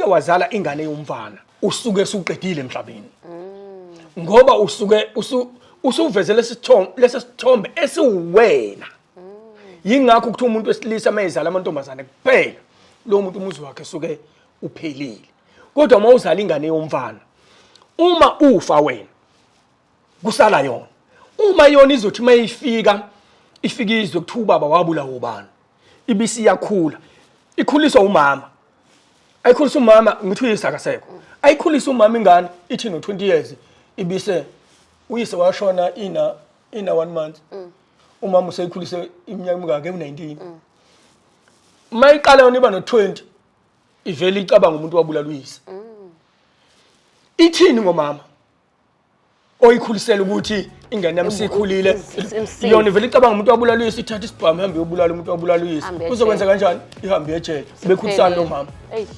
uke wazala ingane yomfana, usuke suqedile emhlabeni, ngoba usuke usuveze lesi sithombe esiwena. Yingakho kuthiwa umuntu wesilisa uma ezala amantombazane kuphela, lowo muntu umuzi wakhe suke uphelile. Kodwa uma uzala ingane yomfana, uma ufa wena, kusala yona. Uma yona izothi uma ifika, ifika izwe kuthiwa ubaba wabulawa ubani, ibisiyakhula, ikhuliswa umama, ayikhulisa umama, ngithi uyise akasekho, ayikhulisa umama ingane, ithi no-20 years ibise uyise washona ina 1 month, umama useyikhulise iminyaka emingaki? Ewu-19. Uma iqala yona iba no-20, ivele icabanga umuntu wabulala uyise. Ithini ngomama oyikhulisela ukuthi ingane yami sikhulile? Imsize. Yona ivele icabanga umuntu wabulala uyise, ithatha isibhamu, ihambe yobulala umuntu wabulala uyise. Ihambe Kuzokwenza kanjani? Ihambe ejele, bekhulisana lo mama. Eish.